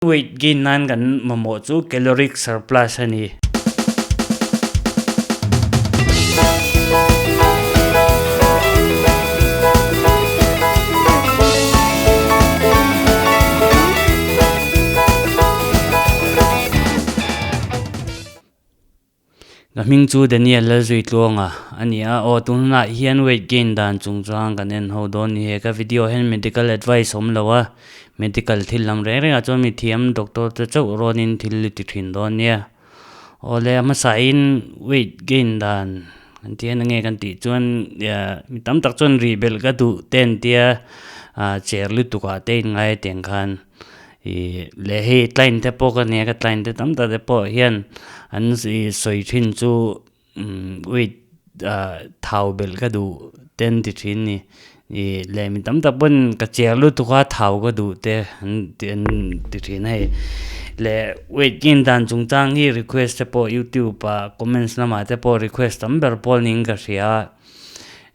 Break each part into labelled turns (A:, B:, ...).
A: Weight gain nan kan mamawh chu caloric surplus a ni. Ka hming chu Daniel Lalzuitluanga a ni a, aw tunah hian weight gain dan chungchang kan en ho dawn ni he ka video hian medical advice awm lo a, medical thil lam reng rengah chuan mithiam doctor te chauh rawnin thil i ti thin dawn nia. Aw le a hmasain weight gain dan kan tih hian enge kan tih chuan mi tam tak chuan rih belh ka duh te an tia chair lutuk ah te inngai tiang khan. Ih leh hei client te pawh ka nia ka client te tam tak te pawh hian an ih sawi thin chu umm weight ah thau belh ka duh te an ti thin a ni ih leh mi tam tak pawn ka chiar lutuk a thau ka duh te an ti an ti thin a hei leh weight gain dan chungchang hi request te pawh youtube ah comments lamah te pawh request tam ber pawl niin ka hria a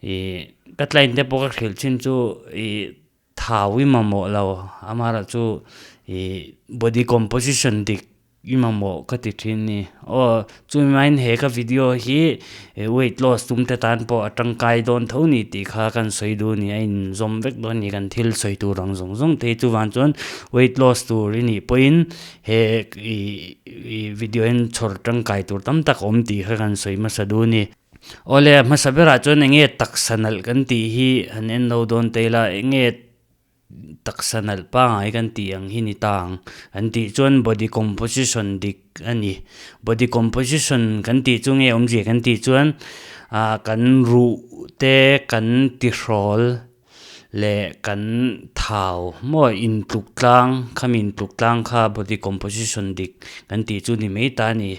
A: ih ka client te pawh ka hrilh thin chu ih. Thau i mamawh lo, amaherawh chu ih body composition dik i mamawh ka ti thin ni. Aw chumi maiin he ka video hi weight loss tum te tan pawh a tangkai dawn tho ni tih kha kan sawi duh a ni, a inzawm vek dawn a ni kan thil sawi tur ang zawng zawng te hi chuvang chuan weight loss tur i nih pawhin he ih video hian chhawr tangkai tur tam tak a awm tih kha kan sawi hmasa duh a ni. Awle a hmasa berah chuan enge taksa nalh kan tih hi han en lo dawn ta ila enge taksa nalh pangngai kan tih ang hi ni ta ang an tih chuan body composition dik a ni body composition kan tih chu nge awmzia kan tih chuan ah kan ruh te kan tihrawl leh kan thau maw intluk tlang khami intluk tlang kha body composition dik kan tih chu ni mai ta a ni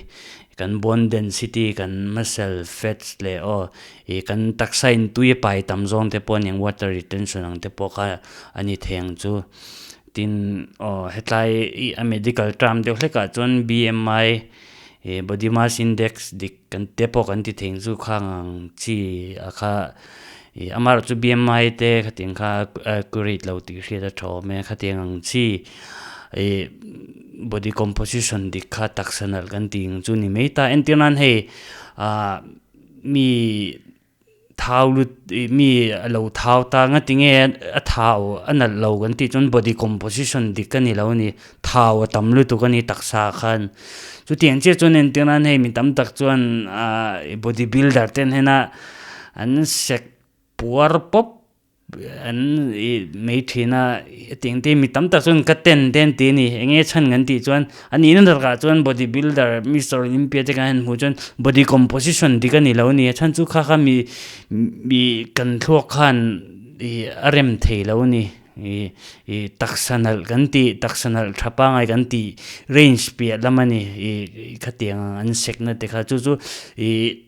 A: kan bone density kan muscle fats leh aw ih kan taksa in tui a pai tam zawng te pawh a ni ang water retention ang te pawh kha a ni thei ang chu tin aw hetlai ih a medical term deuh hlek ah chuan B_M_I ih body mass index dik kan te pawh kan ti thei ang chu khang ang chi a kha. Ih amaherawh chu B_M_I te khatiang kha accurate lo tih hriat a tha awm e khatiang ang chi ih body composition dik kha taksa nalh kan tih ang chu ni mai ta entir nan hei ah mi thau lut ih mi a lo thau ta nga tinge a thau a nalh lo kan tih chuan body composition dik a ni lo a ni thau a tam lutuk a ni taksa ah khan chutiang chiah chuan entir nan hei mi tam tak chuan ah body builder te an hen a. An sek puar pawp an ih mai thin a hetiang te mi tam tak chuan ka ten te an ti a ni eng nge chhan kan tih chuan a nihna takah chuan body builder mister olympia te kan han hmuh chuan body composition dik a ni lo a ni a chhan chu kha kha mi mi kan thluak khan ih a rem thei lo a ni ih ih taksa nalh kan tih taksa nalh tha pangngai kan tih range piah lam a ni ih khatiang an sekna te kha chu chu ih.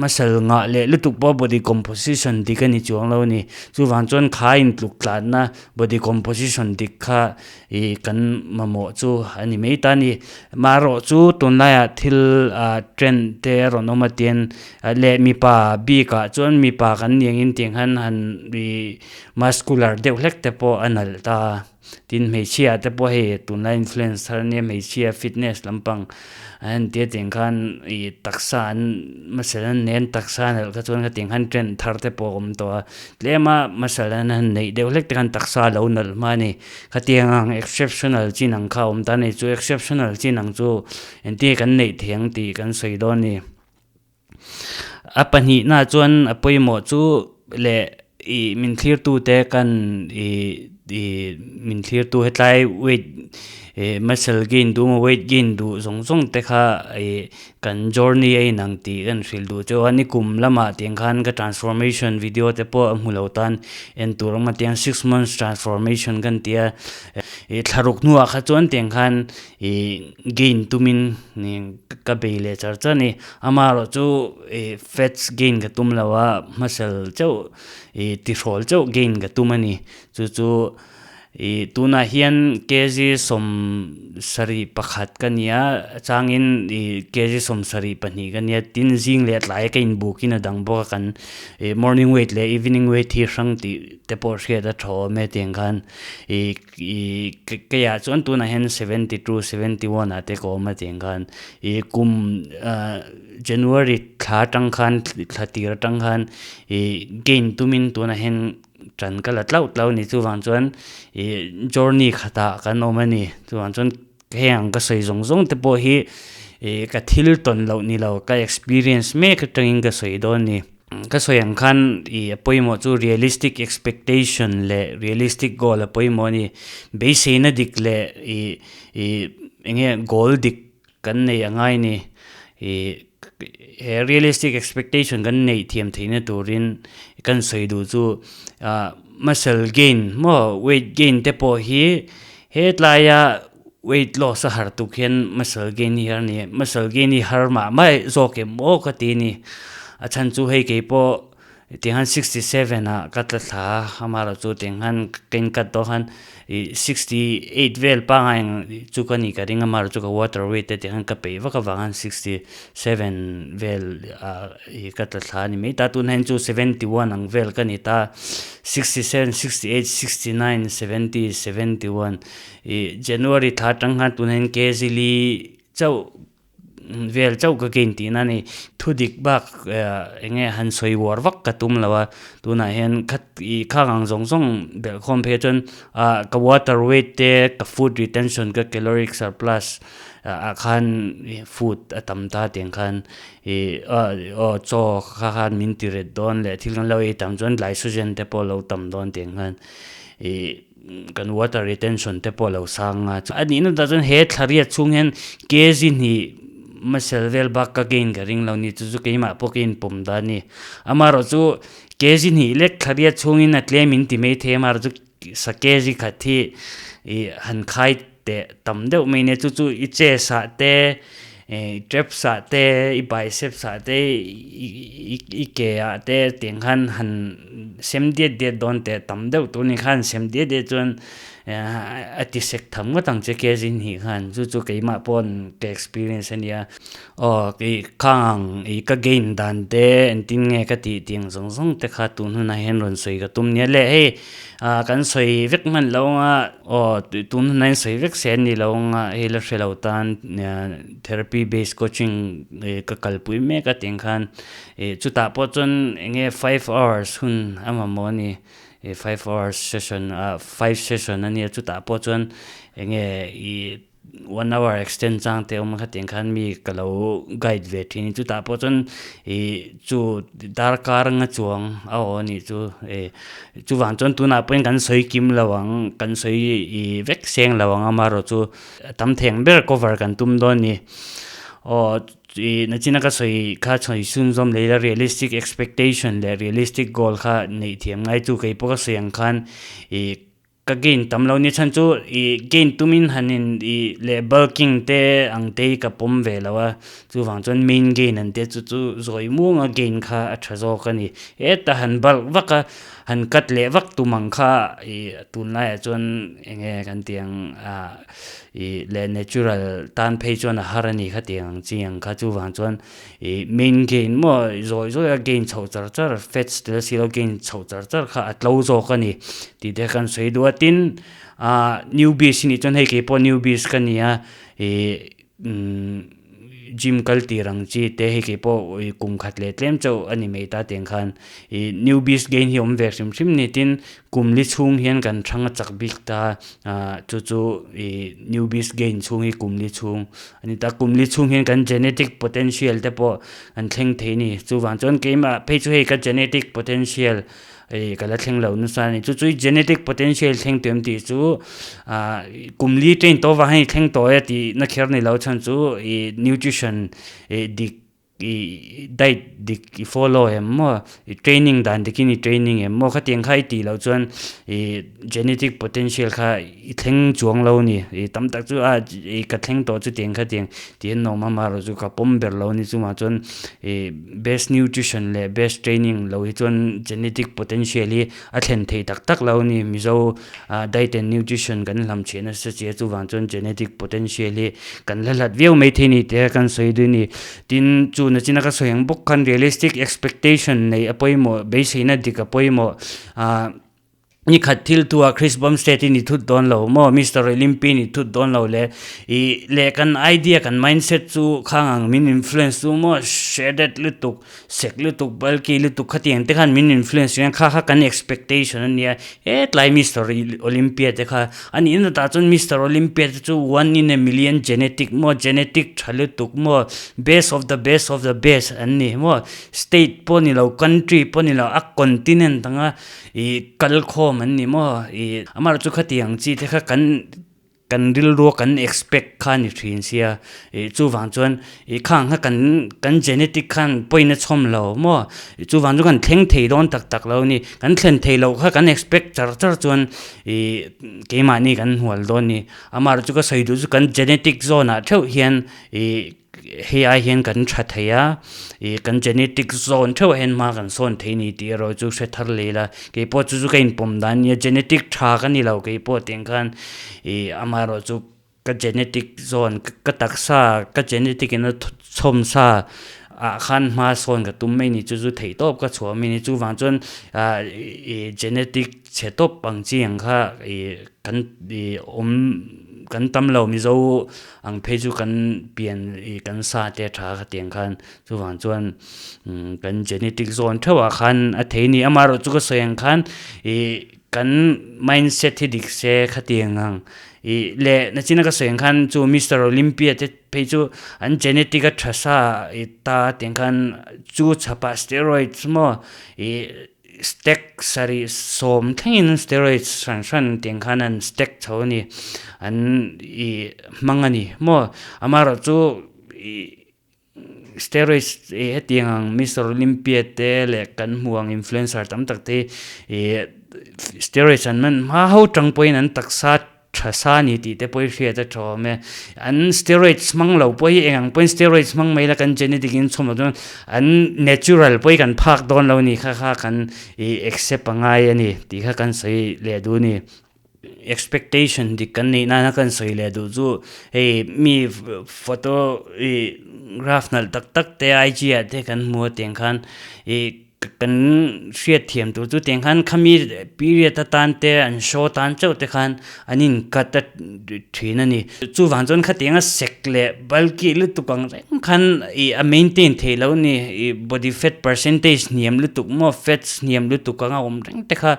A: Muscle ngah leh lutuk pawh body composition dik a ni chuang lo a ni. Chuvang chuan kha intluk tlanna body composition dik kha ih kan mamawh chu a ni mai ta a ni. Marawh chu tunlaiah thil ah trend te a rawn awm a tian leh mipa bikah chuan mipa kan ni angin tiang khan han ih muscular deuh hlek te pawh a nalh ta a. Tin hmeichhia te pawh hei tunlai influence thar ania hmeichhia fitness lampang an han tia tiang khan ih taksa an muscle an nen taksa an elh kha chuan khatiang khan trend thar te pawh a awm tawh a tlem a muscle an han neih deuh hlek te khan taksa a lo nalh hma a ni khatiang ang exceptional chin ang kha a awm ta a ni chu exceptional chin ang chu engtin nge kan neih theih ang tih kan sawi dawn a ni. A pahnihna chuan a pawimawh chu leh ih min thlirtute kan ih ih min thlirtu hetlai weight ih muscle gain duh emaw weight gain duh zawng zawng te kha ih kan journey a inang tih kan hrilh duh chu a nikum lamah tiang khan ka transformation video te pawh a hmu lo tan en tur awm a tiang six months transformation kan ti a ih thlaruk hnuah kha chuan tiang khan ih gain tumin ka bei leh char char a ni amaherawh chu ih fats gain ka tum lo a muscle chauh ih tihrawl chauh gain ka tum a ni chu chu. Ih tunah hian kg 71 ka ni a, a changin ih kg 72 ka ni a, tin zing leh tlai ka inbukin a dang bawk a kan ih morning weight leh evening weight hi hrang tih te pawh hriat a tha awm e tiang khan ih ih keiah chuan tunah hian 72 71 ah te ka awm a tiang khan ih kum ah January thla atang khan thla tir atang khan ih gain tumin tunah hian. Ṭan ka la tlauh tlauh a ni. Chuvang chuan ih journey khatah kan awm a ni. Chuvang chuan heng ang ka sawi zawng zawng te pawh hi ih ka thil tawn loh ni lo, ka experience mek atangin ka sawi dawn a ni. Ka sawi ang khan ih a pawimawh chu realistic expectation leh realistic goal a pawimawh a ni. Beiseina dik leh ih ih eng nge goal dik kan nei a ngai ni. Ih he realistic expectation kan neih thiam theihna turin kan sawi duh chu ah muscle gain maw weight gain te pawh hi hetlaia weight loss a har tuk hian muscle gain hi har a ni. Muscle gain hi har mah mah zawk em aw ka ti a ni. A chhan chu hei keipawh Tianghan 67 ah ka tla thla a, amaherawhchu tianghan ka incut tawh khan ih 68 vel pangngai ang chu ka nih ka ring a, amaherawhchu ka water weight te tianghan ka peih vak avang khan 67 vel ah ih ka tla thla a ni mai ta, tunah hian chu 71 ang vel ka ni ta, 67, 68, 69, 70, 71 ih January thla atang khan tunah hian kg li chauh Vel chauh ka gain tihna a ni. Thu dik bak eng nge han sawi uar vak ka tum lo a, tunah hian khat ih khang ang zawng zawng belhkhawm phei chuan ah ka water weight te ka food retention ka caloric surplus ah khan food a tam ta tiang khan ih aw chaw kha khan min ti ret dawn leh thil kan lo ei tam chuan glycogen te pawh a lo tam dawn tiang khan ih. Kan water retention te pawh a lo sang a, a nihna tak chuan he thla riat chhung hian kg hnih muscle vel bak ka gain ka ring lo ni chu chu keimah pawh ka inpawm dan a ni. Amaherawhchu kg hnih lek thla riat chhungin a tlem in ti mai thei a, amaherawhchu sa kg khat hi ih han khai teh tam deuh mai nia chu chu i chest ah te ih traps ah te i biceps ah te i ke ah te tiang khan han sem diat diat dawn teh tam deuh tur ni khan sem diat diat chuan a ti sek tham ngawt ang che kg hnih khan chu chu keimah pawn ka experience a nia aw ih khang ang ih ka gain dan te engtin nge ka tih tiang zawng zawng te kha tun hunah hian rawn sawi ka tum nia le hei ah kan sawi vek hman lo anga Aw, tun hunah hian sawi vek se an ni lo anga hei la hre lo tan therapy based coaching ka kalpui mek a tih ang khan ih chutah pawh chuan eng nge five hours hun a mamawh a ni ih five hours session ah five session a nia chutah pawh chuan eng nge ih one hour extend chang te awm a khatiang khan mi ka lo guide ve thin chutah pawh chuan ih chu darkar anga chuang a aw a nih chu ih chuvang chuan tunah pawhin kan sawi kim lo ang kan sawi ih vek seng lo ang amaherawh chu a tam thei ang ber cover kan tum dawn a ni aw ih nachina ka sawi kha sawi chhunzawm leh ila realistic expectation leh realistic goal kha neih thiam ngai chu kei pawh ka sawi ang khan ih. Ka gain tam lo ni chhan chu ih gain tumin han in ih leh bulking te ang te hi ka pawm ve lo a, chuvang chuan main gain an tia chu chu zawi muanga gain kha a tha zawk a ni. Heta han bulk vak a, han cut leh vak tum ang kha ih tunlaiah chuan eng nge kan tih ang ah ih leh natural tan phei chuan a har a ni kha tiang ang chi ang kha chuvang chuan ih main gain maw zawi zawi a gain chhoh char char fats tel si lo gain chhoh char char kha a tlo zawk a ni tih te kan sawi duh a tin ah newbies hi nih chuan hei keipawh newbies ka ni a ih umm gym kal tir ang chi te hei keipawh ih kum khat leh tlem chauh a ni mai ta tiang khan ih newbies gain hi a awm ve hrim hrim ni tin kum li chhung hian kan thang a chak bik ta ah chu chu ih newbies gain chhung hi kum li chhung A ni ta, kum li chhung hian kan genetic potential te pawh an thleng thei a ni. Chuvang chuan keimah phei chu hei ka genetic potential ih ka la thleng lo nasa a ni. Chu chu i genetic potential thleng tawh em tih chu ah kum li train tawh avang hian i thleng tawh e tih na kher ni lo chhan chu ih nutrition ih dik. I diet dik i follow em maw i training dan dikin i training em maw khatiang kha i tih loh chuan ih genetic potential kha i thleng chuang lo a ni ih tam tak chu a ih ka thleng tawh chutiang khatiang tih an awm a amaherawh chu ka pawm ber lo a ni chungah chuan ih best nutrition leh best training lo hi chuan genetic potential hi a thlen thei tak tak lo a ni mizo ah diet and nutrition kan hlam chhiah nasa chi a chuvang chuan genetic potential hi kan la hlat viau mai thei a ni tih a kan sawi duh a ni. Tin, chu nachina ka sawi ang bawk khan realistic expectation neih a pawimawh, beiseina dik a pawimawh. Ahh nikhat thil tua Chris Bumstead i ni thut dawn lo maw, Mister Olympi ni thut dawn lo le ih leh kan idea kan mindset chu khang ang min influence chu maw shredded lutuk, sek lutuk, bulky lutuk khatiang te khan min influence hian kha kha kan expectation a nia hetlai Mister Olympia te kha A nih na tah chuan Mister Olympia te chu one in a million genetic maw genetic tha lutuk maw best of the best of the best an ni maw state pawh ni lo country pawh ni lo a continent anga ih kal khawm an ni maw ih amaherawhchu chu khatiang chi te kha kan kan rilrua kan expect kha a ni thin sia ih chuvang chuan ih khang kha kan kan genetic khan pawina chhawm lo maw chuvang chu kan thleng thei dawn tak tak lo a ni kan thlen thei loh kha kan expect char char chuan ih keimahni kan hmual dawn a ni amaherawhchu chu ka sawi duh chu kan genetic zone ah theuh hian ih hei ai hian kan tha thei a ih kan genetic zone theuh ah hian hma kan sawn thei a ni tih erawh chu hre thar leh ila keipawh chu chu ka inpawm dan a nia genetic tha ka ni lo keipawh tiang khan ih amaherawhchu Ka genetic zone ka taksa ka genetic in a chhawm sa ah khan hma sawn ka tum mai ni chu chu theih tawp ka chhuah mai ni chuvang chuan ah ih genetic chhe tawp ang chi ang kha ih kan ih awm kan tam lo mizo ang phei chu kan pian ih kan sa te a tha khatiang khan chuvang chuan kan genetic zone theuh ah khan a thei a ni amaherawhchu chu ka sawi ang khan ih. Kan mindset hi dik se khatiang ang ih leh nachina ka sawi ang khan chu Mister Olympia te phei chu an genetic a tha sa ih ta tiang khan chu chhapah steroids maw ih stack sarih sawm thlengin steroids hran hran tiang khan an stack chho a ni an ih hmang a ni maw amaherawhchu ih. Steroids ih hetiang ang Mister Olympia te leh kan hmuh ang influencer tam tak te hi ih steroids an hman hma ho tang pawhin an taksa tha sa a ni tih te pawh hi hriat a tha awm e. An steroids hmang lo pawh hi eng ang pawhin steroids hmang mai la kan genetic in chhawm loh chuan an natural pawh hi kan phak dawn lo a ni kha kha kan ih accept a ngai a ni tih kha kan sawi leh duh a ni. Expectation dik kan neih nana kan sawi leh duh chu hei mi photo ih graph nalh tak tak te IG ah te kan hmu a tiang khan ih kan hriat thiam tur chu tiang khan khami period atan te an show tan chauh te khan an in cut a thin a ni chuvang chuan khatianga sek leh bulky lutuk ang reng khan ih a maintain theih loh a ni ih body fat percentage hniam lutuk maw fats hniam lutuk anga awm reng te kha.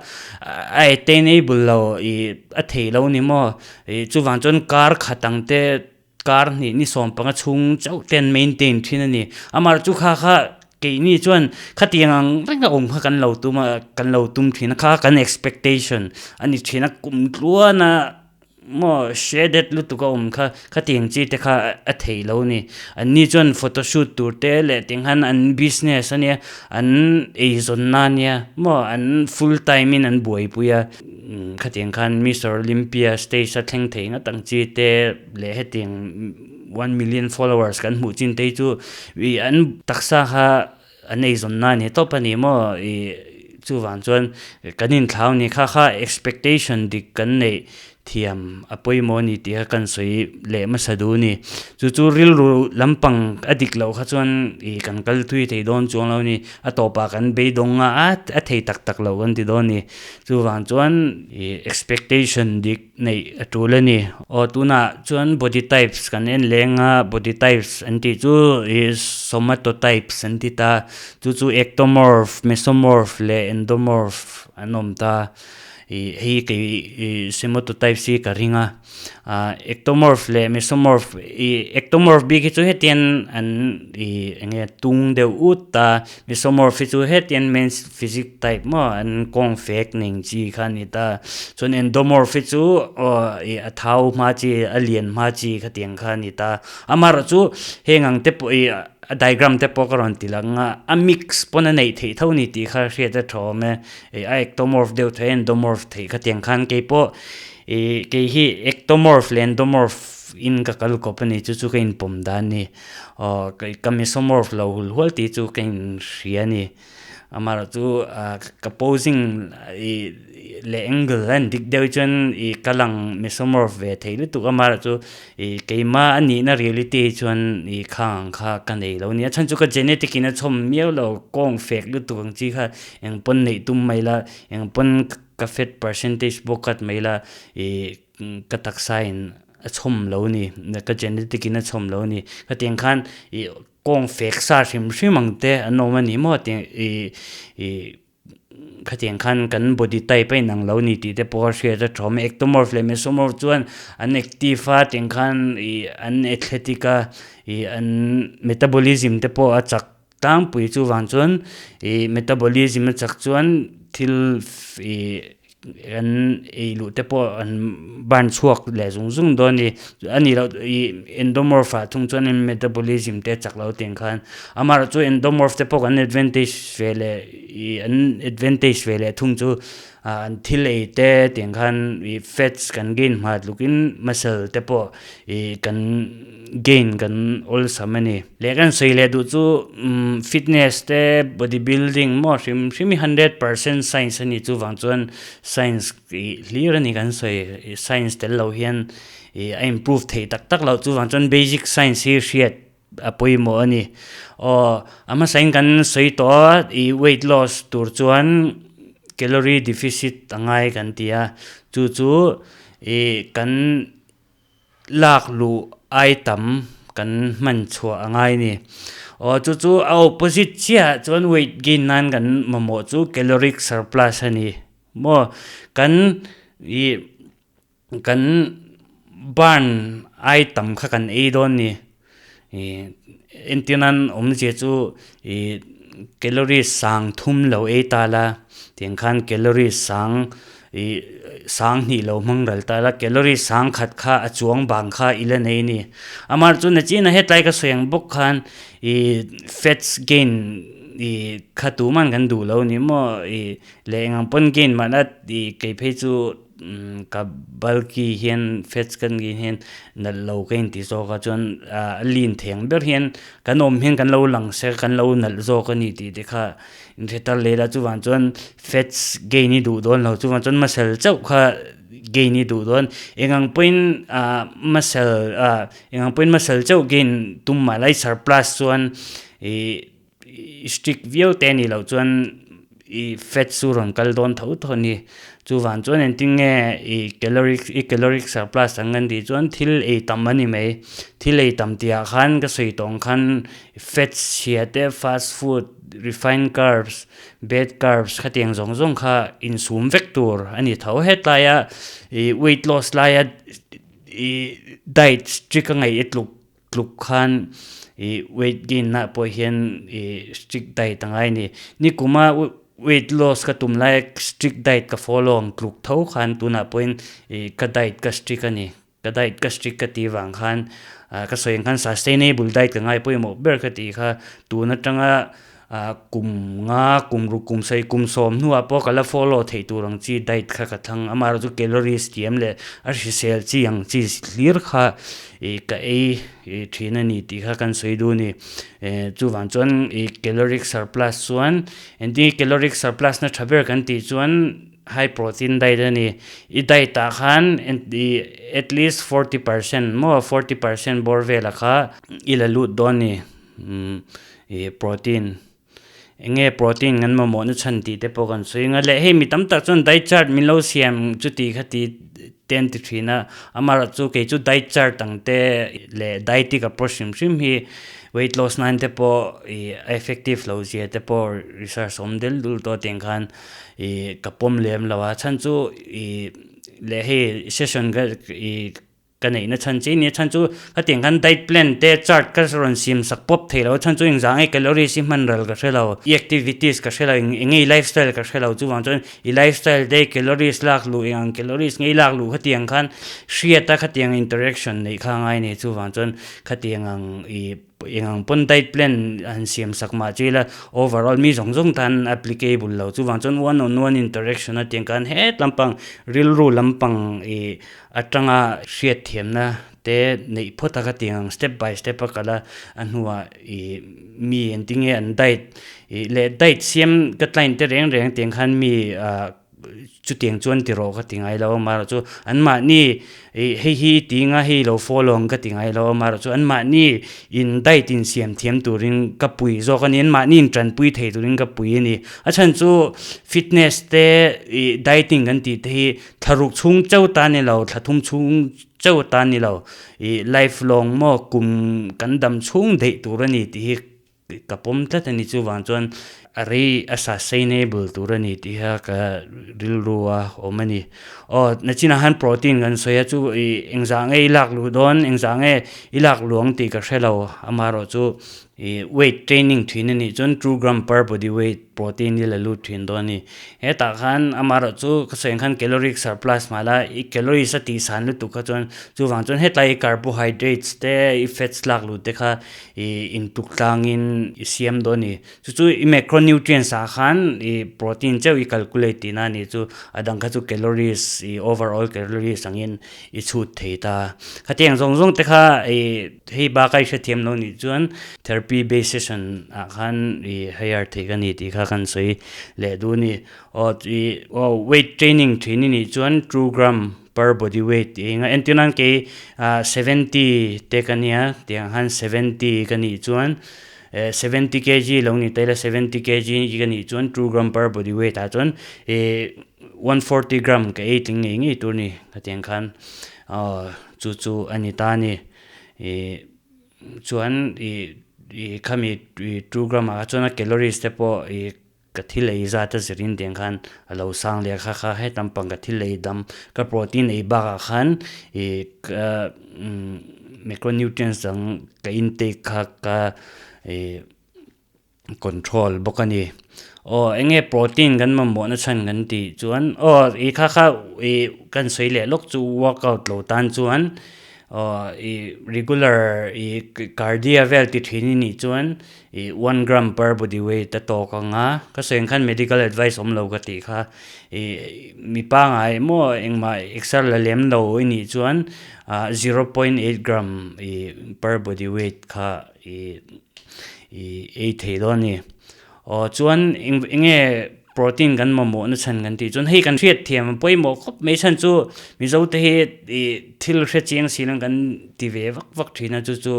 A: A attainable lo ih a thei lo ni maw ih chuvang chuan kar khat ang te kar hnih ni sawm panga chhung chauh te an maintain thin a ni amaherawhchu chu kha kha keini chuan khatiang ang reng a awm kha kan lo tum a kan lo tum thin a kha kan expectation a ni thin a kum tluan a. Maw shaded lutuk a awm kha khatiang chi te kha a thei lo ni. An ni chuan photo shoot tur te leh tiang khan an business a nia an eizawnna a nia maw an full time in an buaipui a khatiang khan Mister Olympia stage a thleng thei ngat ang chi te leh hetiang one million followers kan hmuh chin te hi chu ih an taksa kha an eizawnna a ni tawp a ni maw ih chuvang chuan kan inthlau ni kha kha expectation dik kan neih thiam a pawimawh a ni tih kha kan sawi leh hmasa duh a ni chu chu rilru lampang a dik loh kha chuan ih kan kal thui thei dawn chuang lo a ni a tawpah kan beidawng a a thei tak tak lo kan ti dawn a ni chuvang chuan ih expectation dik neih a tul a ni. Aw tunah chuan body types kan en leng a, body types an tih chu ih somatotypes an ti ta, chu chu ectomorph, mesomorph leh endomorph an awm ta, ih hei kei ih somatotypes hi ka ring a, ah ectomorph leh mesomorph ih ectomorph bik hi chu hetiang an ih eng nge tung deuh ut a, Mesomorph hi chu hetiang men's physique type maw an kawng fek ning chi kha a ni ta. Chuan endomorph hi chu aw ih a thau hma chi a lian hma chi khatiang kha a ni ta. Amaherawhchu heng ang te pawh ih. A diagram te pawh ka rawn ti lang a, a mix pawn a neih theih tho ni tih kha hriat a tha awm e. Ih a ectomorph deuh theih a endomorph theih khatiang khan kei pawh ih kei hi ectomorph leh endomorph in ka kal kawp a ni chu chu ka inpawm dan a ni. Aw ka mesomorph lo hul hual tih chu ka inhria a ni. Amaherawh chu ka posing ih leh angle a dik deuh chuan ih ka lang mesomorph ve thei lutuk a amaherawh chu ih keimah a nihna reality chuan ih khang ang kha ka nei lo a ni a chhan chu ka genetic in a chhawm miau lo kawng fek lutuk ang chi kha eng pawn neih tum mai la eng pawn ka fat percentage pawh cut mai la ih ka taksa in a chhawm lo a ni ka genetic in a chhawm lo a ni khatiang khan ih. Kawng fek sa hrim hrim ang te an awm a ni maw tih ih ih khatiang khan kan body type a inang lo ni tih te pawh a hriat a tha awm e ectomorph leh mesomorph chuan an active a tiang khan ih an athletic a ih an metabolism te pawh a chak tlangpui chuvang chuan ih metabolism a chak chuan thil ih. An ei luh te pawh an ban chhuak leh zung zung dawn a ni. A nih loh ih endomorph ah thung chuan in metabolism te chak lo tih ang khan amaherawh chu endomorph te pawh kan advantage ve leh ih an advantage ve leh thung chu ah an thil ei te tih ang khan ih fats kan gain hma tluk in muscle te pawh ih kan gain kan awlsam a ni. Leh kan sawi leh duh chu fitness te body building maw hrim hrim hi 100% science a ni chuvang chuan science ih hlir a ni kan sawi science tel lo hian ih a improve thei tak tak loh chuvang chuan basic science hi hriat a pawimawh a ni. Aw a hmasain kan sawi tawh a ih weight loss tur chuan calorie deficit a ngai kan ti a chu chu ih kan. Lak luh ai tam kan hman chhuah a ngai ni. Aw chu chu a opposite chiah chuan weight gain nan kan mamawh chu caloric surplus a ni maw. Kan ih kan burn ai tam kha kan ei dawn ni. Ih entir nan awmzia chu ih calorie sang thum lo ei ta la tiang khan calorie sang ih sang hnih lo hmang ral ta la calorie sang khat kha a chuang bang kha i la nei a ni. Amaherawhchu chu nachina hetlai ka sawi ang bawk khan ih fats gain ih kha tuman kan duh lo a ni maw ih leh engang pawn gain mahna ih kei phei chu. Ka bulky hian fats ka nih hian nalh lo ka inti zawk a chuan a lin thei ang ber hian kan awm hian kan lo lang se kan lo nalh zawk a ni tih te kha inhre tar leh la chuvang chuan fats gain hi duh dawn lo chuvang chuan muscle chauh kha gain hi duh dawn eng ang pawhin ah muscle ah eng ang pawhin muscle chauh gain tum mah la i surplus chuan ih. Strict viau te anih loh chuan i fat chu rawn kal dawn tho tho a ni. Chuvang chuan engtin nge i caloric i caloric surplus ang an tih chuan thil ei tam a ni mai. Thil ei tam tihah khan ka sawi tawh ang khan fat chhia te fast food refined carbs bad carbs khatiang zawng zawng kha insum vek tur a ni tho. Hetlaia i weight loss laia i diet strict a ngaih i tluk tluk khan ih weight gain nah pawh hian ih strict diet a ngai a ni. Nikuma weight loss ka tum lai strict diet ka follow ang tluk tho khan tunah pawhin ih ka diet ka strict a ni. Ka diet ka strict ka tih vang khan ah ka sawi ang khan sustainable diet ka ngai pawimawh ber ka tih kha tun atanga Ah kum nga kum ruk kum sawi kum sawm hnuah pawh ka la follow theih tur ang chi diet kha ka thlang amaherawh chu calories tih em leh a hrisel chi ang chi hlir kha ih ka ei ih thin a ni tih kha kan sawi duh a ni. Eh chuvang chuan ih caloric surplus chuan engtin caloric surplus na tha ber kan tih chuan high protein diet a ni. I diet ah khan ih at least 40% maw 40% bawr velah kha i la lut dawn a ni. Umm ih protein eng nge protein kan mamawh na chhan tih te pawh kan sawi ang a leh hei mi tam tak chuan diet chart min lo siam chuti kha ti te an ti thin a amaherawh chu kei chu diet chart ang te leh dietic approach hrim hrim hi weight loss nan te pawh ih a effective lo zia te pawh research awm del dul tawh tiang khan ih ka pawm lem lo a chhan chu ih leh hei session ka ih. Ka neihna chhan che nia chhan chu khatiang khan diet plan te chart ka rawn siam sak pawp thei lo chhan chu engzah nge calories hi hman ral ka hre lo i activities ka hre lo eng nge i lifestyle ka hre lo chuvang chuan i lifestyle te calories lak luh eng ang calories nge i lak luh khatiang khan hriata khatiang interaction neih kha a ngai a ni chuvang chuan khatiang ang i. Eng ang pawn diet plan han siam sak mah che ila overall mi zawng zawng tan applicable lo chuvang chuan one on one interaction a tiang khan het lampang rilru lampang ih atanga hriat thiamna te neih phawt a ka tiang ang step by step a kal a a hnuah ih mi engtinge an diet ih leh diet siam ka client te reng reng tiang khan mi ah chutiang chuan ti rawh ka ti ngai lo amaherawhchu anmahni ih hei hi ti nga hei lo follow ang ka ti ngai lo amaherawhchu anmahni in diet in siam thiam turin ka pui zawk a ni anmahni in tanpui thei turin ka pui a ni a chhan chu fitness te ih dieting kan tih te hi thla ruk chhung chauh ta ni lo thla thum chhung chauh ta ni lo ih life long maw kum kan dam chhung daih tur a ni tih hi. Ka pawm tlat a ni chuvang chuan a rei a sustainable tur a ni tih kha ka rilru a awm a ni. Aw nachinah khan protein kan sawi a chu ih engzah nge i lak luh dawn engzah nge i lak luh ang tih ka hre lo amaherawh chu ih weight training thin a nih chuan two gram per body weight protein i la lut thin dawn a ni. Hetah khan amaherawh chu ka sawi ang khan caloric surplus hmah la i calories a tih san lutuk kha chuan chuvang chuan hetlai i carbohydrates te i fats lak luh te kha I intuk tlangin i siam dawn a ni. Chu chu i macronutrients ah khan i protein chauh i calculate tihna a ni chu a dang kha chu calories i overall calories angin i chhut thei ta. Khatiang zawng zawng te kha i hei bak a i hrethiam lo nih chuan therapy based session ah khan i hire thei ka ni tih kha kan sawi leh duh a ni. Aw i aw weight training thin i nih chuan two gram per body weight tih eng a entir nan kei ah seventy te ka nia tiang han seventy ka nih chuan eh seventy kg lo ni ta ila seventy kg ka nih chuan two gram per body weight ah chuan ih 140 gram ka ei tling ngei ngei tur a ni hetiang khan aw chu chu a ni ta a ni ih chuan ih ih khami ih two gram ah chuan a calories te pawh ih. Ka thil ei zat a zirin tiang khan a lo sang leh kha kha he lampang ka thil ei dam ka protein ei bakah khan ih ka macronutrients dang ka intake kha ka ih control bawk a ni. Aw eng nge protein kan mamawh na chhan kan tih chuan aw ih kha kha ih kan sawi leh lawk chu workout lo tan chuan aw ih regular ih cardio vel ti thin i nih chuan Ih one gram per body weight a tawk ang a, ka sawi ang khan medical advice awm lo ka tih kha ih mi pangai maw engmah exer la lem lo i nih chuan ah zero point eight gram ih per body weight kha ih ih ei thei dawn a ni. Aw chuan eng enge protein kan mamawh na chhan kan tih chuan hei kan hriat thiam a pawimawh khawp mai chhan chu Mizo te hi ih thil hre chiang si lang kan ti ve vak vak thin a chu chu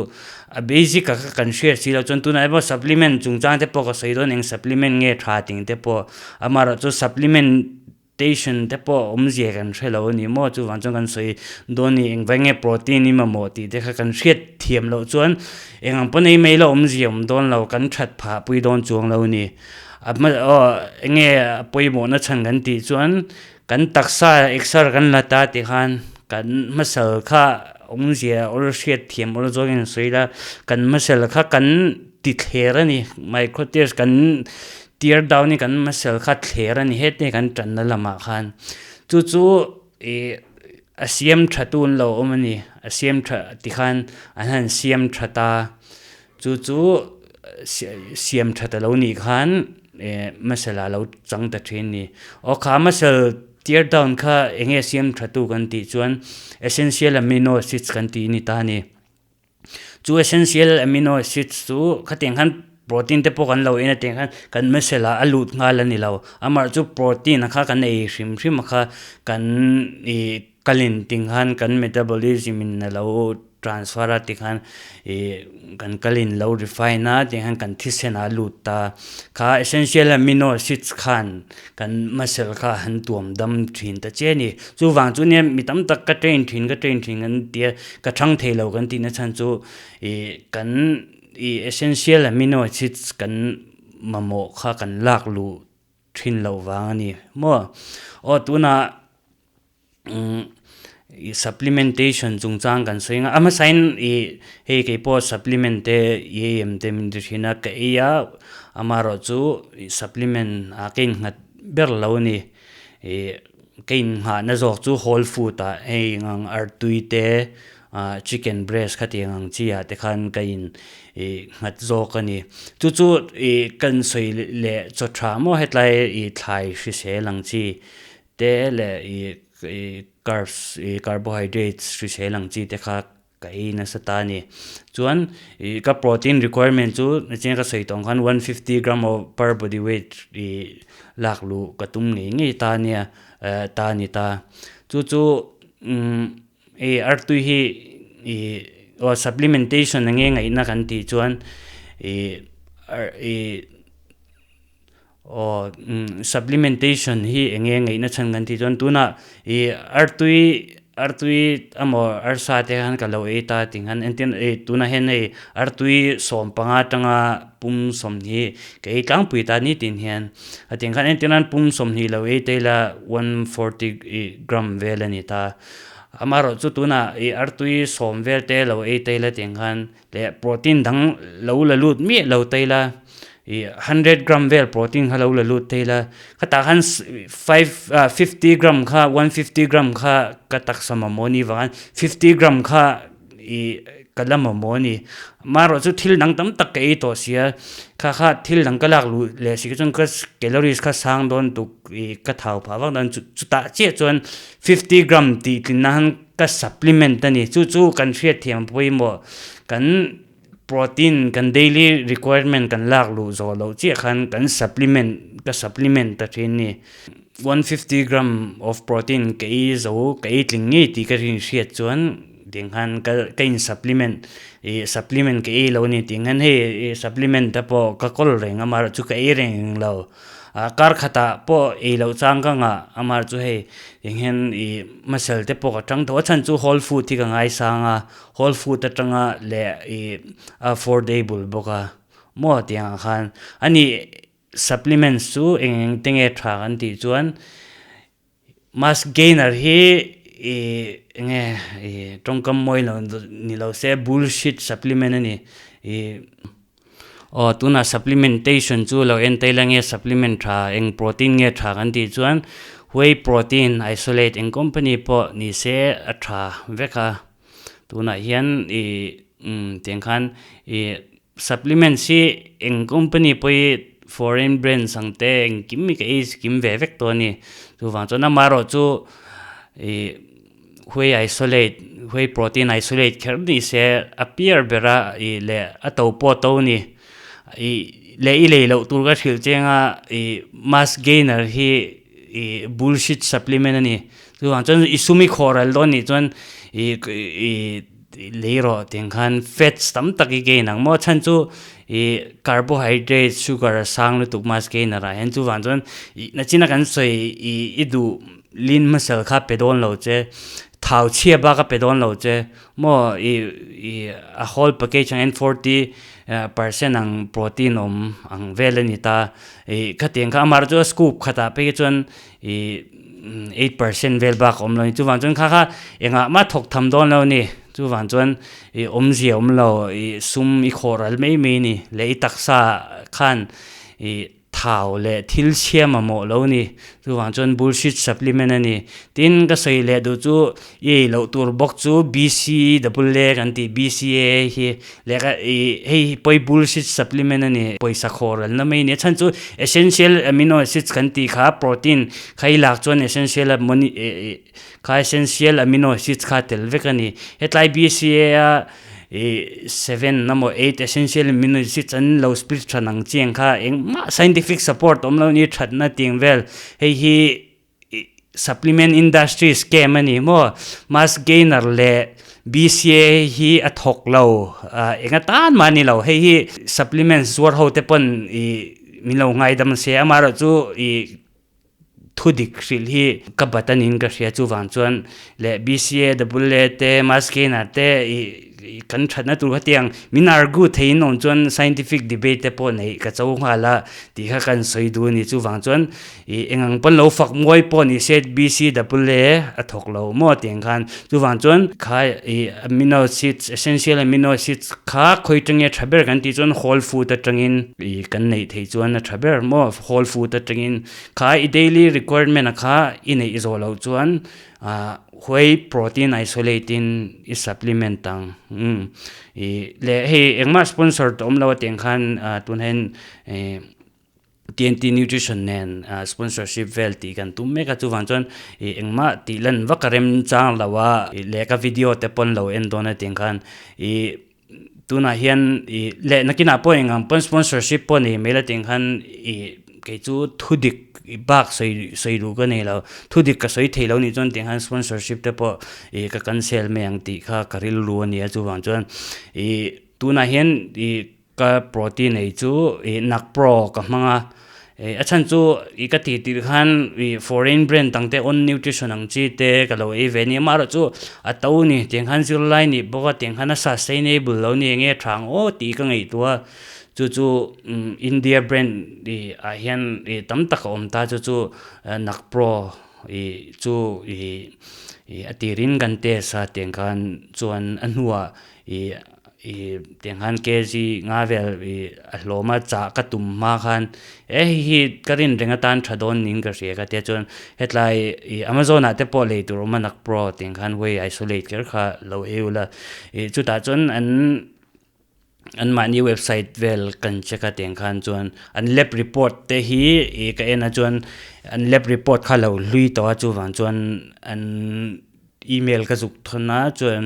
A: a basic a kha kan hriat si loh chuan tunah pawh supplement chungchang te pawh ka sawi dawn eng supplement nge tha ting te pawh amaherawhchu supplementation te pawh awmzia kan hre lo a ni maw chuvang chuan kan sawi dawn a ni engvai nge protein i mamawh tih te kha kan hriat thiam loh chuan eng ang pawn ei mai la awmzia awm dawn lo kan that phah pui dawn chuang lo a ni. A hma aw enge a pawimawhna chhan kan tih chuan kan taksa exer kan la ta tih khan kan hmasal kha awmzia awl hriat thiam awl zawngin an sawi la kan hmasal kha kan ti thler a ni micro tears kan tear down hi kan hmasal kha thler a ni heti kan tanna lamah khan chu chu ih a siam tha tu an lo awm a ni a siam tha tikhan an han siam tha ta. Chu chu siam that a lo nih khan muscle ah lo chang ta thin ni. Aw kha muscle tear down kha eng nge siam tha tu kan tih chuan essential amino acids kan tih a ni ta a ni. Chu essential amino acids chu khatiang khan protein te pawh kan lo en a tiang khan kan muscle ah a lut nghal a ni lo. Amaherawhchu chu protein kha kan ei hrim hrim a kha kan ih kalin ting khan kan metabolism in a lo transfer a tikhan ih kan kalin lo refine a tikhan kan thisen ah a lut ta kha essential amino acids khan kan muscle kha han tuam dam thin ta che a ni chuvang chu nia mi tam tak ka train thin ka train thin kan tia ka thang thei lo kan tih na chhan chu ih kan ih essential amino acids kan mamawh kha kan lak luh thin loh vang a ni maw aw tunah. Ih supplementation chungchang kan sawi ang a hmasain ih hei kei pawh supplement te i ei em te min ti thin a ka ei a amaherawh chu ih supplement ah ka innghat ber lo a ni ih ka innghahna zawk chu whole food ah hei eng ang artui te. Chicken breast khatiang ang chi ah te khan ka in ih nghat zawk a ni. Chu chu ih kan sawi leh chaw tha maw hetlai ih thlai hrisel ang chi te leh ih ih carbs ih carbohydrates hrisel ang chi te kha ka ei nasa ta a ni. Chuan ih ka protein requirement chu nachin ka sawi tawh ang khan 150 gram of per body weight ih lak luh ka tum ngei ngei ta nia ta a ni ta. Chu chu umm. Hei artui hi ih aw supplementation eng nge ngaihna kan tih chuan ih ih aw supplementation hi eng nge ngaihna chhan kan tih chuan tunah ih artui artui emaw arsa te khan ka lo ei ta tih khan entir ih tunah hian hei artui sawmpanga atanga pum sawmhnih ka ei tlangpui ta nitin hian a tiang khan entir nan pum sawmhnih lo ei ta ila 140 gram vel a ni ta. Amaherawh chu tunah ih artui sawm vel te lo ei ta ila tiang khan leh protein dang lo la lut miah lo ta ila ih hundred gram vel protein kha lo la lut ta ila khatah khan five ah fifty gram kha 150 gram kha ka taksa mamawh a nih vang a 50 gram kha ih ka la mamawh a ni. Amaherawh chu thil dang tam tak ka ei tawh sia kha kha thil dang ka lak luh leh si kha chuan ka calories kha sang dawn tuk ih ka thau phah vak dawn chutah chiah chuan 50 gram tih tlin nan ka supplement a ni. Chu chu kan hriatthiam pawimawh kan protein kan daily requirement kan lak luh zawh loh chiah khan kan supplement ka supplement ta thin a ni. 150 gram of protein ka ei zo ka ei tling ngei tih ka rinhriat chuan Tiang khan ka ka in supplement ih supplement ka ei lo a ni tih hian hei ih supplement te pawh ka kawl reng a amaherawhchu ka ei reng lo ah kar khatah pawh ei loh chang ka ngah amaherawhchu hei tiang hian ih muscle te pawh ka tang tho a chhan chu whole food hi ka ngaisang a whole food atanga leh ih affordable bawk a maw tiang ah khan ani supplements chu eng eng te nge tha kan tih chuan. Mass gainer hi ih enge ih tawngkam mawi lo ni lo se bullshit supplement a ni ih aw tunah supplementation chu lo en tail ange supplement tha eng protein nge tha kan tih chuan whey protein isolate eng company pawh ni se a tha vek a tunah hian ih tiang khan ih. Supplements hi eng company pawh hi foreign brands ang te engkim hi ka ei kim ve vek tawh a ni. Chuvang chuan amaherawh chu ih whey isolate whey protein isolate kher ni se a piar ber a ih leh a to pawh a to a ni. Ih leh i lei loh tur ka hrilh chiang a ih mass gainer hi ih bullshit supplement a ni. Chuvang chuan i sum i khawh ral dawn nih chuan ih ih. Lei rawh tiang khan fats tam tak i gain ang maw chhan chu ih carbohydrate sugar a sang lutuk mass gainer ah hian chuvang chuan ih nachina kan sawi ih i duh lean muscle kha pe dawn lo che thau chhia bak a pe dawn lo che maw ih ih a whole package ang hian 40 percent ang protein awm ang vel a ni ta ih khatiang kha amaherawhchu a scoop khatah phei hi chuan Ih 8% vel bak a awm lo a ni. Chuvang chuan kha kha engah mah thawk tham dawn lo a ni. Chuvang chuan ih awmzia awm lo, ih sum i khawh ral mai mai a ni. Leh i taksa khan ih thau leh thil chhia mamawh lo a ni. Chuvang chuan bullshit supplement a ni. Tin, ka sawi leh duh chu i ei loh tur bawk chu BCAA kan tih BCAA hi leh ka ih hei hi pawi bullshit supplement a ni. Pawisa khawh ralna mai a ni. A chhan chu essential amino acids kan tih kha protein kha i lak chuan essential kha essential amino acids kha a tel vek a ni. Hetlai BCAA a ih seven emaw eight essential amino acids an lo split than ang chi ang kha engmah scientific support awm lo a ni thatna tih ang vel hei hi. Supplement industry scam a ni maw? Mass gainer leh BCAA hi a thawk lo eng atan mah a ni lo. Hei hi supplements zuar ho te pawn ih min lo ngaidam se amaherawh chu ih thu dik hrilh hi ka bat a niin ka hria chuvang chuan leh BCAA te mass gainer te ih Kan thatna tur kha tiang min argue theiin awm chuan scientific debate te pawh neih ka cho nghal a tih kha kan sawi duh a ni. Chuvang chuan ih eng ang pawn lo fak muai pawh ni se BCAA a thawk lo maw tiang khan. Chuvang chuan kha ih amino acids essential amino acids kha khawi atangin a tha ber kan tih chuan whole food atangin ih kan neih theih chuan a tha ber maw whole food atangin kha i daily requirement a kha i neih zawh loh chuan. Whey protein isolate in i supplement ang i leh hei engmah sponsor te awm lo a tiang khan tunah hian TNT Nutrition nen sponsorship vel tih kan tum mek a chuvang chuan ih engmah tih lan vak a rem chang lo a leh ka video te pawn lo en dawn a tiang khan ih tunah hian ih leh nakinah pawh engang pawn sponsorship pawh nei mai la tiang khan ih kei chu thu dik bak sawi sawi duh ka nei lo thu dik ka sawi thei lo nih chuan tiang khan sponsorship te pawh ih ka cancel mai ang tih kha ka rilru a ni a chuvang chuan ih tunah hian ih. Ka protein ei chu ih Nakpro ka hmang a, ih a chhan chu ih ka tih tirh khan ih foreign brand dang te on nutrition ang chi te ka lo ei ve nia amaherawh chu a to ni tiang khan zirlai nih bawk a tiang khan a sustainable lo ni enge tha ang aw tih ka ngaihtuah a chu chu India brand ih ah hian ih tam tak a awm ta chu chu Nakpro ih chu ih ih a tirin kan test a tiang khan chuan a hnuah ih. Ih tiang khan kg nga vel ih a hlawm a chah ka tum hma khan he hei hi ka rin reng atan tha dawn niin ka hria ka tia chuan hetlai ih amazon ah te pawh lei tur awm a nak pro tiang khan whey isolate kher kha lo ei ula ih chutah chuan an an mahni website vel kan check a tiang khan chuan an lab report te hi ih ka en a chuan an lab report kha lo hlui tawh a chuvang chuan an. Email ka zuk thawn a chuan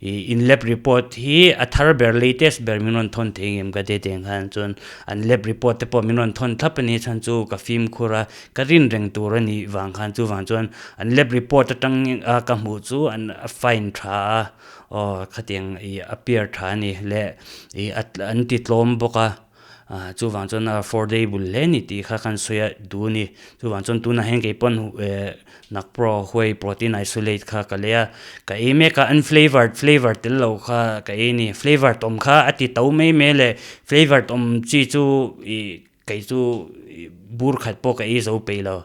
A: ih in lab report hi a thar ber latest ber min rawn thawn thei ngem ka ti tih ang khan chuan an lab report te pawh min rawn thawn thlap a ni chhan chu ka fimkhur a ka rin reng tur a nih vang khan chuvang chuan an lab report atang a ka hmuh chu an a fine tha a aw khatiang ih a pure tha a ni leh ih an ti tlawm bawk a. Ah chuvang chuan a affordable hle ni tih kha kan sawi a duh a ni chuvang chuan tunah hian kei pawn eh nakpro whey protein isolate kha ka lei a ka ei mek a unflavoured flavour tel lo kha ka ei a ni flavoured awm kha a ti to mai mai leh flavoured awm chi chu ih kei chu ih bur khat pawh ka ei zo peih lo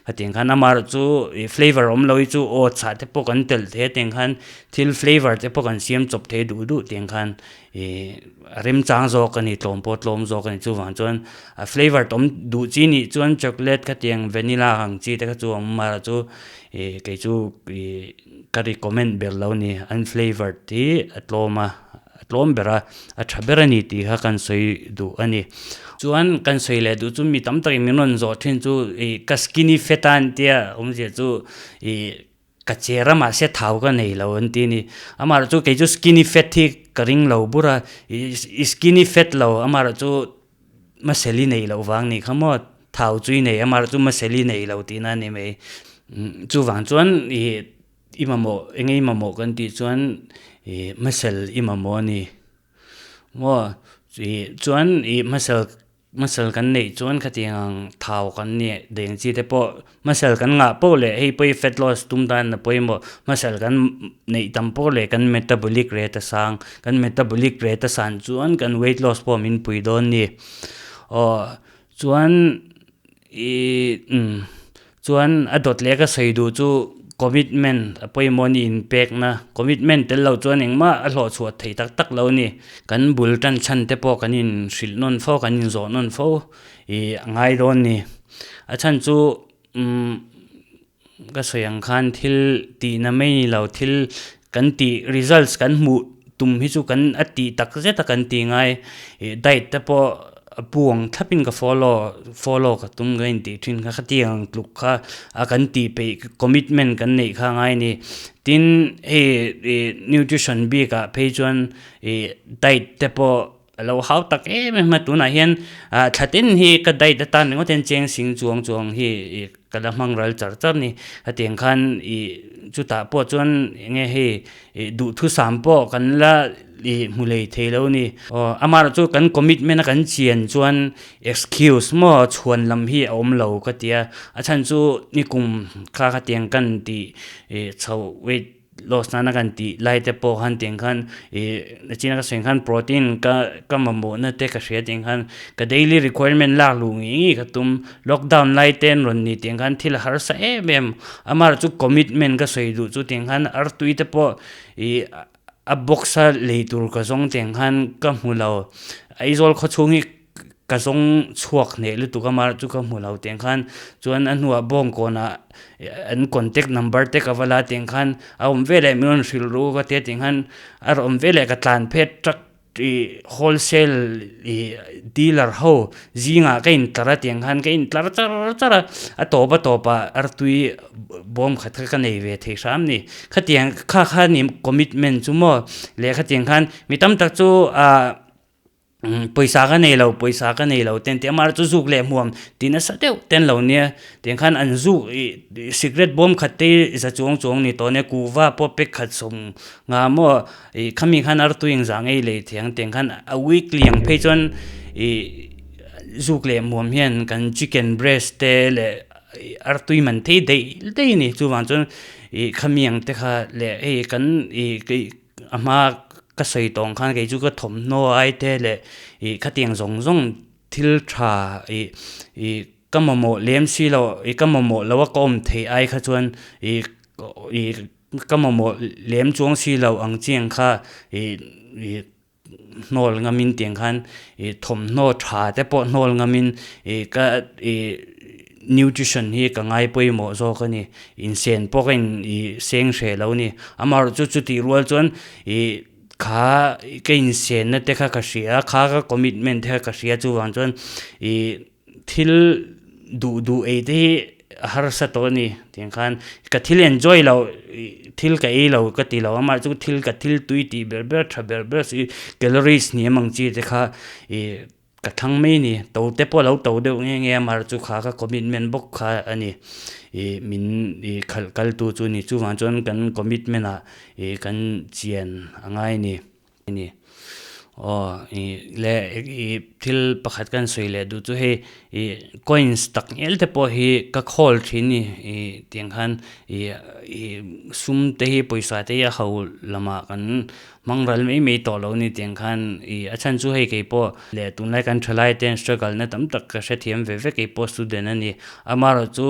A: hetiang khan amaherawhchu ih flavour awm lo hi chu oats ah te pawh kan telh thei a tiang khan thil flavour te pawh kan siam chawp thei duh duh tiang khan. Ih a remchang zawk a ni tlawm pawh tlawm zawk a ni chuvang chuan a flavour tawm duh chi nih chuan chocolate khatiang vanilla ang chi te kha chu a awm a chu ih kei chu ih ka recommend ber lo a ni an flavour hi a tlawm a a tlawm ber a a tha ber a ni tih kha kan sawi duh a ni chuan kan sawi leh duh chu mi tam takin min rawn zawh thin chu ih ka skinny fat a an tia awmzia chu ih. Ka che ram ah se thau ka nei lo an ti a ni. Amaherawh chu kei chu skinny fat hi ka ring lo bur a, i skinny fat lo amaherawh chu muscle i nei loh vang ni kha maw thau chu i nei amaherawh chu muscle i nei lo tihna a ni mai. Chuvang chuan i i mamawh eng nge i mamawh kan tih chuan i muscle i mamawh a ni maw chuan i muscle. Muscle kan neih chuan khatiang ang thau kan nih deng chi te pawh muscle kan ngah poh leh hei pawh hi fat loss tum dan a pawimawh muscle kan neih tam poh leh kan metabolic rate a sang kan metabolic rate a san chuan kan weight loss pawh min pui dawn ni aw chuan ih umm Chuan a dawt leh ka sawi duh chu commitment a pawimawh ni inpekna commitment tel lo chuan engmah a hlawh chhuah thei tak tak lo a ni. Kan bul tan chhan te pawh kan inhrilh nawn fo kan inzawh nawn fo ih a ngai dawn a ni. A chhan chu umm ka sawi ang khan thil tihna mai ni lo thil kan tih results kan hmuh tum hi chu kan a tih tak zet a kan tih ngai ih diet te pawh a buang thlap in ka follow follow ka tum ka intih thin kha khatiang tluk kha a kan tih peih commitment kan neih kha a ngai a ni tin hei ih nutrition bik ah phei chuan ih diet te pawh a lo hau tak em em a tunah hian ah thla tin hi ka diet atan ringawt hian cheng sing chuang chuang hi ih ka la hmang ral char char a ni hetiang khan ih chutah pawh chuan eng nge hei ih duhthusam pawh kan la ih hmu lei thei lo a ni aw amaherawh chu kan commitment a kan chian chuan excuse maw chhuan lam hi a awm lo ka ti a a chhan chu nikum kha khatiang kan tih ih chho weight loss nana kan tih lai te pawh khan tiang khan ih nachina ka sawi ang khan protein ka ka mamawhna te ka hria tiang khan ka daily requirement lak luh ngei ngei ka tum lockdown lai te an rawn ni tiang khan thil a harsa em em amaherawh chu commitment ka sawi duh chu tiang khan artui te pawh ih a box a lei tur ka zawng tiang khan ka hmu lo Aizawl khawchhung hi. ka zawng chhuak hneh lutuk a mar chu ka hmu lo tiang khan chuan a hnuah bawngkawnah an contact number te ka va la tiang khan a awm veleh min rawn hrilh ru ka tia tiang khan a rawn awm veleh ka tlan phet truck ih wholesale ih dealer ho zingah ka intlar a tiang khan ka intlar char char a a tawp a tawpah artui bawm khat kha ka nei ve thei hram a ni khatiang kha kha ni commitment chu maw leh khatiang khan mi tam tak chu ah Pawisa ka nei lo, pawisa ka nei lo ten tih amah chu zuk leh hmuam tih nasa deuh ten lo nia. Tiang khan an zuk ih cigarette bawm khat te za chuang chuang ni tawh nia, kuhva pawh pack khat sawm nga maw ih khami khan artui engzah ngei lei thiang tiang khan a weekly ang phei chuan ih zuk leh hmuam hian kan chicken breast te leh artui man thei daih daih a ni. Chuvang chuan ih khami ang te kha leh hei kan ih A hma ka sawi tawng khan kei chu ka thawmhnaw ai te leh ih khatiang zawng zawng thil tha ih ih ka mamawh lem si lo ih ka mamawh lo a ka awm theih ai kha chuan ih ih ka mamawh lem chuang si lo ang chiang kha ih ih hnawl ngamin tiang khan ih thawmhnaw tha te pawh hnawl ngamin ih ka ih. Nutrition hi ka ngai pawimawh zawk a ni. Insen pawh ka in ih seng hreh lo a ni. Amaherawh chu chutih rual chuan ih kha ka insenna te kha ka hria a, kha ka commitment te kha ka hria chuvang chuan ih thil duh duh ei te hi a harsa tawh a ni. Tiang khan ka thil enjoy loh ih thil ka ei lo ka ti lo amaherawh chu thil ka thil tui tih ber ber tha ber ber si calories hniam ang chi te kha ih Ka thlang mai a ni, to te pawh a lo to deuh nge nge a, mar chu kha ka commitment bawk kha a ni. Ih min ih khalh kal tu chu a ni, chuvang chuan kan commitment ah ih kan chian a ngai a ni a ni. Aw ih leh ih thil pakhat kan sawi leh duh chu hei ih coins tak ngial te pawh hi ka khawl thin a ni ih tiang khan ih ih sum te hi pawisa te hi a ho lamah kan Hmang ral mai mai tawh lo ni tiang khan i a chhan chu hei kei pawh leh tunlai kan thalai te struggle na tam tak ka hrethiam ve vek kei pawh student a ni. Amaherawh chu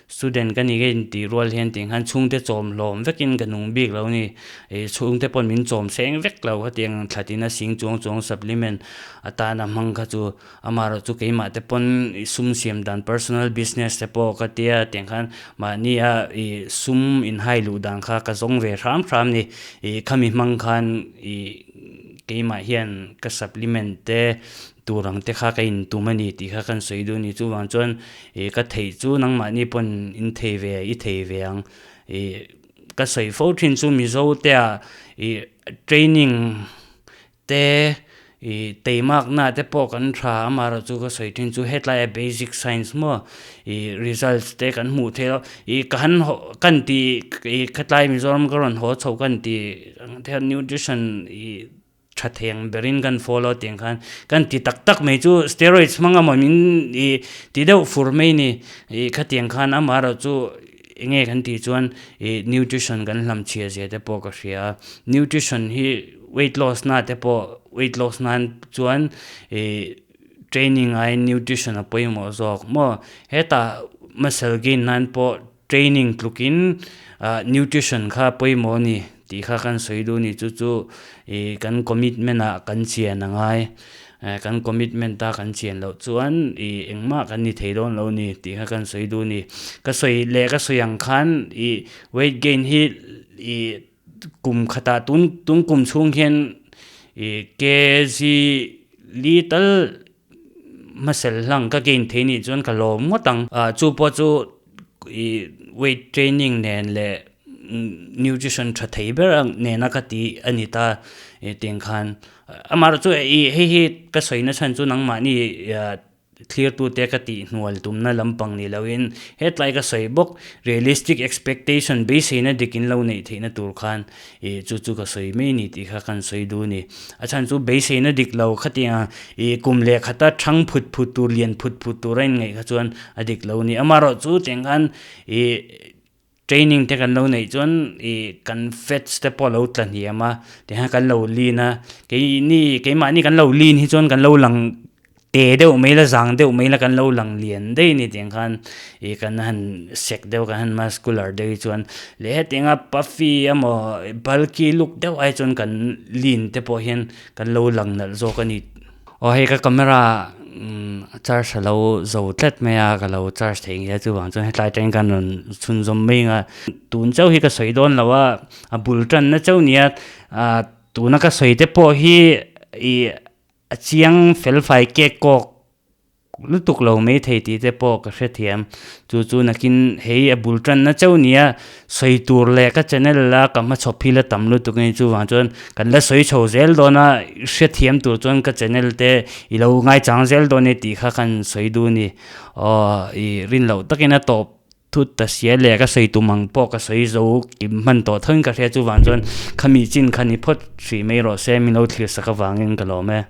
A: student ka ni ka intih rual hian tiang khan chhungte chawm hlawm vekin ka nung bik lo ni. I chhungte pawh min chawm seng vek lo hetiang thlatin a sing chuang chuang supplement atana hmang kha chu Amaherawh chu keimah te pawn i sum siam dan personal business te pawh ka tia tiang khan mahni a i sum inhai luh dan kha ka zawng ve hram hram ni. I khami hmang khan i keimah hian ka supplement te tur ang te kha ka intum a ni tih kha kan sawi duh a ni. Chuvang chuan i ka theih chu nangmahni pawn in thei ve i thei ve ang. I ka sawi fo thin chu Mizo te ah i training Te, i teimakna te pawh kan tha a, amaherawh chu ka sawi thin chu hetlai a basic science maw i results te kan hmuh theih a, i ka han haw kan ti i khatlai Mizoram ka rawn haw chho kan ti ang te hian nutrition i tha thei ang berin kan follow tih ang khan kan ti tak tak mai chu steroids hmang emaw min i ti deuh fur mai a ni, i khatiang khan amaherawh chu eng nge kan tih chuan i nutrition kan hlam chhia zia te pawh ka hria a, nutrition hi weight loss na te pawh weight loss nan chuan ih training aiin nutrition a pawimawh zawk maw hetah muscle gain nan pawh training tlukin ah nutrition kha pawimawh a ni tih kha kan sawi duh a ni chu chu ih kan commitment ah kan chian a ngai kan commitment a kan chian loh chuan ih engmah kan ni thei dawn lo a ni tih kha kan sawi duh a ni ka sawi leh ka sawi ang khan ih weight gain hi ih kum khatah tun tun kum chhung hian ih kg li tal hmasel hlang ka gain thei nih chuan ka lawm ngawt ang ah chu pawh chu ih weight training nen leh nutrition tha thei ber ang nena ka tih a ni ta ih tiang khan amaherawh chu ih hei hi ka sawi na chhan chu nangmahni ah Thlirtute ka tih hnual tumna lampang ni loin hetlai ka sawi bawk, realistic expectation beiseina dik in lo neih theihna tur khan ih chu chu ka sawi mai ni tih kha kan sawi duh a ni. A chhan chu beiseina dik lo khatiang ih kum leh khata thang phut phut tur lian phut phut tur a inngaih kha chuan a dik lo a ni. Amaherawh chu tiang khan ih Training te kan lo neih chuan ih kan fats te pawh a lo tla hniam a tihian kan lo lean a keini keimahni kan lo lean hi chuan kan lo lang te deuh mai la zang deuh mai la kan lo lang lian daih a ni tiang khan ih kan han sek deuh kan han muscular deuh hi chuan leh hetianga puffy emaw bulky look deuh ai chuan kan lean te pawh hian kan lo lang nalh zawk a ni. Aw hei ka camera. Charge a lo zo tlat mai a, ka lo charge theih nge chuvang chuan hetlai atangin khan rawn chhunzawm mai ang a. Tun chauh hi ka sawi dawn lo a, a bul tanna chauh nia ah tuna ka sawi te pawh hi ih a chiang fel fai kek kawk lutuk lo mai thei tih te pawh ka hrethiam. Chu chu nakin hei a bul tanna chauh nia sawi tur leh ka channel a ka hmachhawp hi la tam lutuk a ni. Chuvang chuan kan la sawi chho zel dawn a, hrethiam tur chuan ka channel te i lo ngaichang zel dawn e tih kha kan sawi duh a ni. Aw i rin loh takin a tawp thut ta sia leh ka sawi tum ang pawh ka sawi zo kim hman tawh tho in ka hria. Chuvang chuan khami chin kha ni phawt hrih mai rawh se min lo thlir sak avangin ka lawm e.